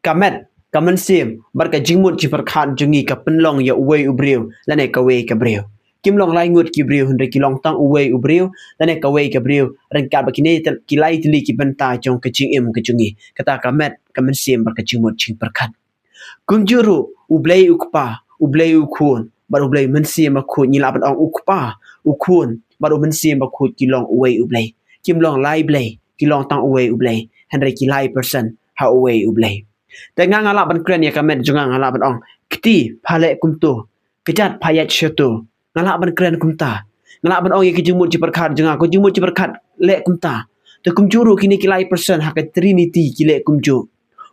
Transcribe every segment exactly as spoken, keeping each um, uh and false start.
ka met, ka mynsiem bad ka jingmut jingpyrkhat jong ngi ka pynlong ïa uwei u briew lane kawei ka briew. Kim long lai ngut ki briew hynrei ki long tang uwei u briew lane kawei ka briew ryngkat bad kine ki lai tylli ki bynta jong ka jingim ka jong ngi. Kata ka met, ka mynsiem bad ka jingmut jingpyrkhat. Kumjuh ruh U Blei U Kpa, U Blei U Khun bad U Blei U Mynsiem Bakhuid. Ngi lah ban ong U Kpa, U Khun bad U Mynsiem Bakhuid ki long uwei U Blei. Kim long lai Blei, ki long tang uwei U Blei, hynrei ki lai person ha uwei U Blei. Te nga, nga lah ban kren ïa ka met jong nga, nga lah ban ong, kti, pha leh kumto, kjat, pha ïaid shato. Nga lah ban kren kumta. Nga lah ban ong ïa ki jingmut jingpyrkhat jong nga, ko jingmut jingpyrkhat, leh kumta. Te kumjuh ruh kine ki lai person ha ka Trinity ki leh kumjuh.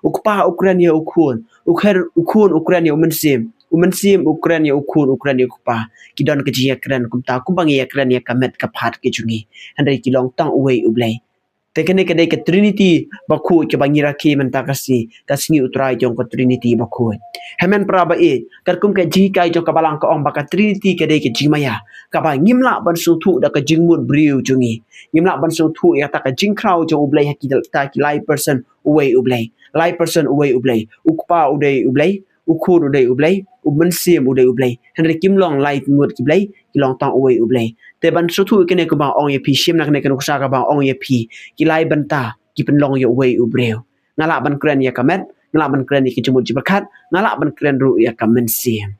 U Kpa u kren ïa U Khun, U Kher, U Khun u kren ïa U Mynsiem, U Mynsiem u kren ïa U Khun, u kren ïa U Kpa. Ki don ka jingïakren kumta, kumba ngi ïakren ïa ka met ka phad ka jong ngi. Hynrei ki long tang uwei U Blei. Te kane ka dei ka Trinity Bakhuid kaba ngi rakhe mynta ka sngi, ka sngi U Trai jong ka Trinity Bakhuid. Hynmen para ba ïeit, katkum ka jinghikai jong ka Balang ka ong ba ka Trinity ka dei ka jingmaïa kaba ngim lah ban sngewthuh da ka jingmut briew jong ngi. Ngim lah ban sngewthuh ïa kata ka jingkhraw jong U Blei ha kita ki lai person uwei U Blei. Lai person uwei U Blei. U Kpa u dei U Blei, U Khun u dei U Blei, U Mynsiem u dei U Blei. Hynrei kim long lai ngut ki Blei, ki long tang uwei U Blei. Te ban sngewthuh ïa kane kumba ong ïa phi, shim na kane ka nuksa kaba ong ïa phi, ki lai bynta ki pynlong ïa uwei u briew. Nga lah ban kren ïa ka met, nga lah ban kren ïa ki jingmut jingpyrkhat, nga lah ban kren ruh ïa ka mynsiem.